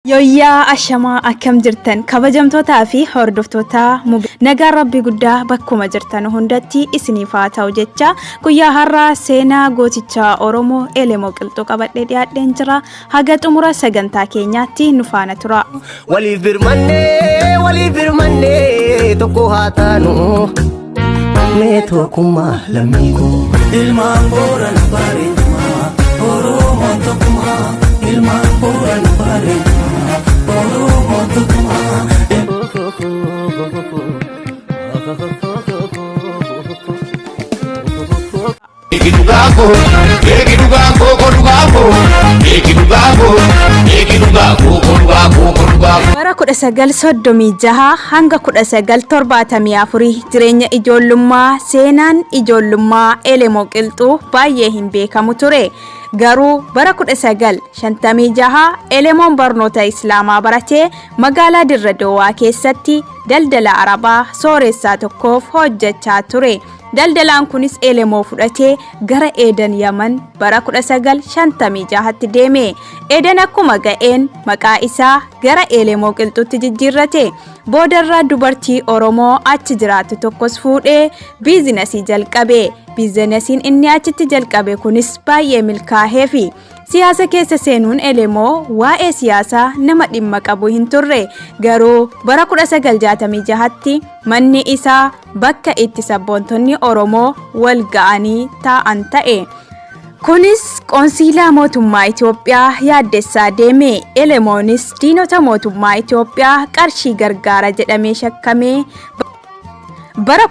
Yooyyaa ashamaa akkam jirtan kabajamtootaa fi hordoftoota mube nagaan rabbii guddaa bakkuma jirtan hundatti isiniif haa ta'u jecha guyyaa har'aa seenaa gootichaa Oromoo Elemoo Qilxuu qabadhee dhiyaadheen jira haga xumura sagantaa keenyaatti nu faana tura. Waliif birmannee waliif birmannee tokko haa taanu mee tokkummaa lammii koo. Ilmaan Boorana bareedumaa Oromoon tokkumaa Ilmaan Boorana bareedumaa Oromoon tokkumaa. Eegi dhugaa koo, eegi dhugaa koo, koo dhugaa koo, eegi dhugaa koo, eegi dhugaa koo, koo dhugaa koo, koo dhugaa koo. Bara 1936 hanga 1974 jireenya ijoollummaa seenaan ijoollummaa Elemoo Qilxuu baay'ee hin beekamu ture. Garuu bara 1956 Elemoon barnoota Islaamaa baratee magaalaa Dirre Dowaa keessatti daldala Arabaa sooressaa tokkoof hojjechaa ture. Daldalaan kunis Elemoo fudhatee gara Eeden Yaman bara 1956tti deeme. Eeden akkuma ga'een maqaa isaa gara Elemoo Qilxuutti jijjiirrate. Boodarra dubartii Oromoo achi jiraattu tokkos fuudhee biizinasii jalqabe. Biizinasiin inni achitti jalqabe kunis baay'ee milkaaheefi. Siyaasa keessa seenuun Elemoo waa'ee siyaasaa nama dhimma qabu hin turre. Garuu bara 1966tti manni isaa bakka itti sabboontonni Oromoo wal ga'anii taa'an ta'e. Kunis qoonsiilaa mootummaa Itoophiyaa yaaddessaa deeme. Elemoonis diinota mootummaa Itoophiyaa qarshii gargaara jedhamee shakkamee bara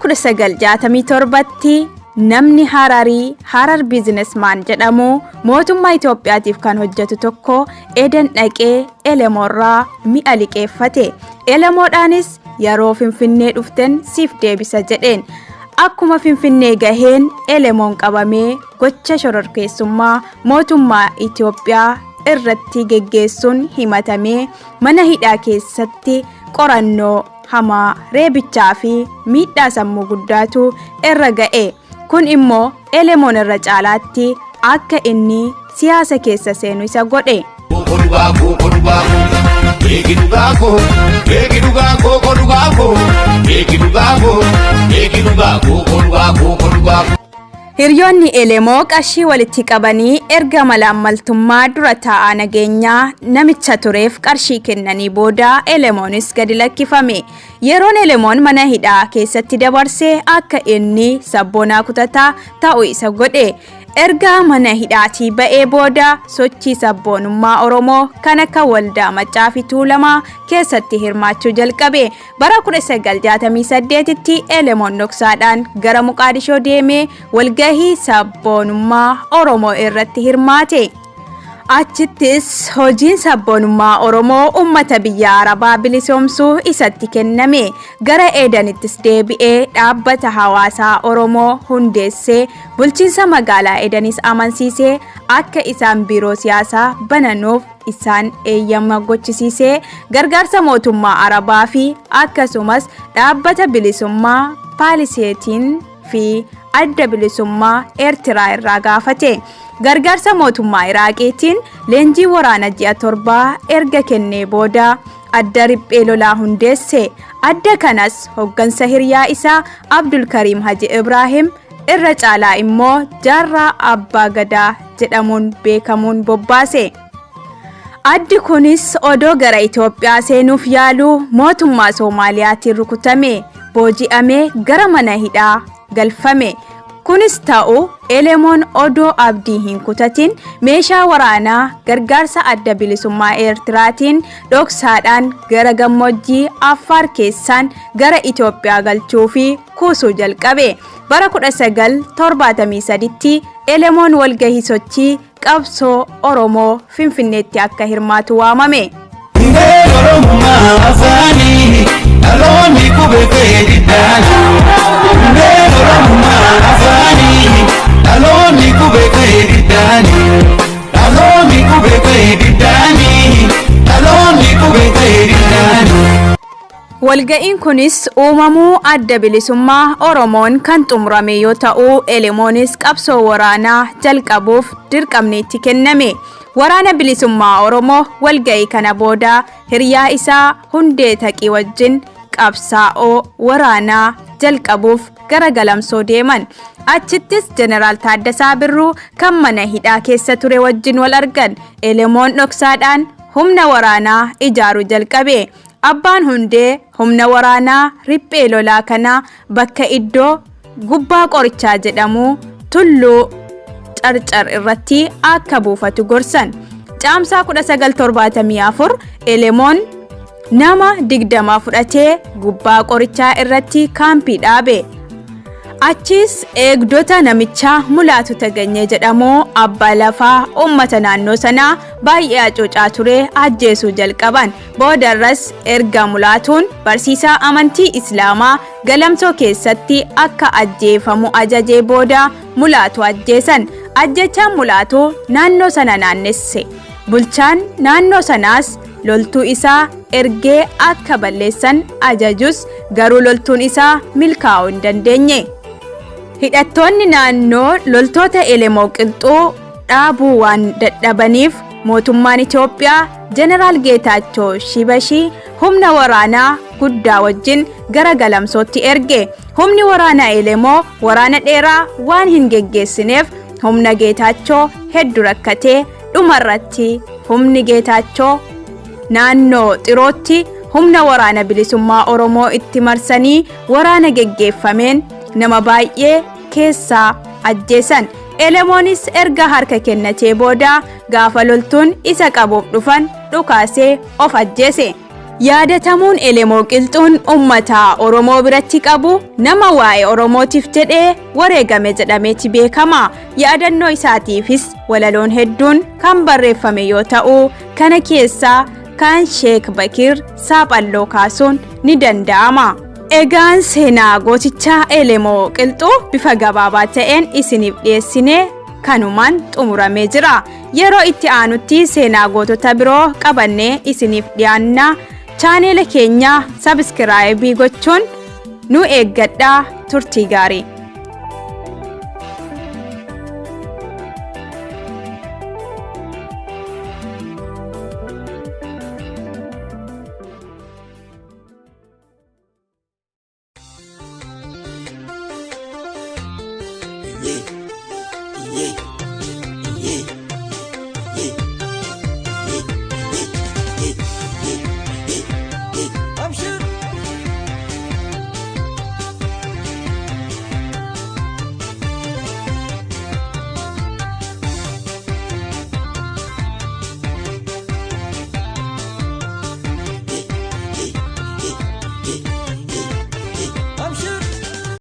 1967tti namni Hararii Harar Businessman jedhamu mootummaa Itoophiyaatiif kan hojjetu tokko Eden dhaqee Elemoorraa mi'a liqeeffate. Elemoodhaanis yeroo Finfinnee dhuften siif deebisa jedheen. Akkuma Finfinnee gaheen Elemoon qabamee gocha shororkeessummaa mootummaa Itoophiyaa irratti geggeessuun himatamee mana hidhaa keessatti qorannoo hamaa reebichaa fi miidhaa sammuu guddaatu irra ga'e. Kun immoo Elemoon irra caalaatti akka inni siyaasa keessa seenu isa godhe. Koo dhugaa koo, koo dhugaa koo, eegi dhugaa koo, eegi dhugaa koo, koo dhugaa koo, eegi dhugaa koo, eegi dhugaa koo, koo dhugaa koo, koo dhugaa koo. Hiriyoonni Elemoo qarshii walitti qabanii erga malaammaltummaa dura taa'aa nageenyaa namicha tureef qarshii kennanii booda Elemoonis gadi lakkifame. Yeroon Elemoon mana hidhaa keessatti dabarse akka inni sabboonaa kutataa ta'u isa godhe. Erga mana hidhaatii ba'ee booda sochii sabboonummaa Oromoo kan akka Waldaa Maccaa fi Tuulamaa keessatti hirmaachuu jalqabe. Bara 1968tti Elemoon dhoksaadhaan gara Muqaadishoo deemee walgahii sabboonummaa Oromoo irratti hirmaate. Achittis hojiin sabboonummaa Oromoo uummata biyya Arabaa bilisoomsuu isatti kenname. Gara Eedanittis deebi'ee dhaabbata hawaasaa Oromoo hundeessee bulchiinsa magaalaa Edanis amansiisee akka isaan biiroo siyaasaa bananuuf isaan eeyyama gochisiisee gargaarsa mootummaa Arabaa fi akkasumas dhaabbata bilisummaa Paaliseetiin fi adda bilisummaa Eertiraa irraa gaafate. Gargaarsa mootummaa Iraaqiitiin leenjii waraana ji'a torbaa erga kennee booda adda riphee lolaa hundeesse. Adda kanas hoggansa hiriyaa isaa Abdulkariim Haji Ibraahim irra caalaa immoo Jaarraa Abbaa Gadaa jedhamuun beekamuun bobbaase. Addi kunis odoo gara Itoophiyaa seenuuf yaaluu mootummaa Soomaaliyaatiin rukutame, booji'amee gara mana hidhaa galfame. Kunis ta'u Elemoon odoo abdii hin kutatin meeshaa waraanaa gargaarsa adda bilisummaa Eertiraatiin dhoksaadhaan gara gammoojjii Affaar keessaan gara Itoophiyaa galchuu fi kuusuu jalqabe. Bara 1973tti Elemoon walgahii sochii qabsoo Oromoo Finfinneetti akka hirmaatu waamame. Hundee Oromummaa afaanii dhaloonni qubee ka'ee diddaanii. Hundee Oromummaa afaanii dhaloonni qubee ka'ee diddaanii. Dhaloonni qubee ka'ee diddaanii. Dhaloonni qubee ka'ee diddaanii. Walga'iin kunis uumamuu adda bilisummaa Oromoon kan xumurame yoo ta'u, Elemoonis qabsoo waraanaa jalqabuuf dirqamni itti kenname. Waraana Bilisummaa Oromoo walga'ii kana booda hiriyaa isaa Hundee Taqii wajjin qabsaa'oo waraanaa jalqabuuf gara Galamsoo deeman. Achittis Jeneraal Taaddasaa Birruu kan mana hidhaa keessa ture wajjin wal argan. Elemoon dhoksaadhaan humna waraanaa ijaaruu jalqabe. Abbaan Hundee humna waraanaa riphee lolaa kana bakka iddoo Gubbaa Qorichaa jedhamu Tulluu Carcar irratti akka buufatu gorsan. Caamsaa 1974 Elemoon nama 20 fudhatee Gubbaa Qorichaa irratti kaampii dhaabe. Achiis eegdota namichaa Mulaatu Taganyee jedhamu abbaa lafaa uummata naannoo sanaa baay'ee hacuucaa ture ajjeesuu jalqaban. Boodarras erga Mulaatuun barsiisaa amantii Islaamaa Galamsoo keessatti akka ajjeefamu ajajee booda Mulaatu ajjeesan. Ajjeechaan Mulaatuu naannoo sana naannesse. Bulchaan naannoo sanaas loltuu isaa ergee akka balleessan ajajus garuu loltuun isaa milkaa'uu hin dandeenye. Hidhattoonni naannoo loltoota Elemoo Qilxuu dhaabuu waan dadhabaniif mootummaan Itoophiyaa Jeneraal Geetaachoo Shibashii humna waraanaa guddaa wajjin gara Galamsootti erge. Humni waraanaa Elemoo waraana dheeraa waan hin geggeessineef humna Geetaachoo heddu rakkatee dhumarratti humni Geetaachoo naannoo Xirootti humna waraana bilisummaa Oromoo itti marsanii waraana geggeeffameen nama baay'ee keessaa ajjeesan. Elemoonis erga harka kennatee booda gaafa loltuun isa qabuuf dhufan dhukaasee of ajjeese. Yaadatamuun Elemoo Qilxuun ummata Oromoo biratti qabu nama waa'ee Oromootiif jedhee wareegame jedhameeti beekama. Yaadannoo isaatiifis walaloon hedduun kan barreeffame yoo ta'u, kana keessaa kan Sheek Bakiir Saaphalloo kaasuun ni danda'ama. Egaan seenaa gootichaa Elemoo Qilxuu bifa gabaabaa ta'een isiniif dhiyeessine kanumaan xumuramee jira. Yeroo itti aanutti seenaa gootota biroo qabannee isiniif dhiyaanna. Chaaneela keenya sabiskiraayibii gochuun nu eeggadhaa turtii gaarii.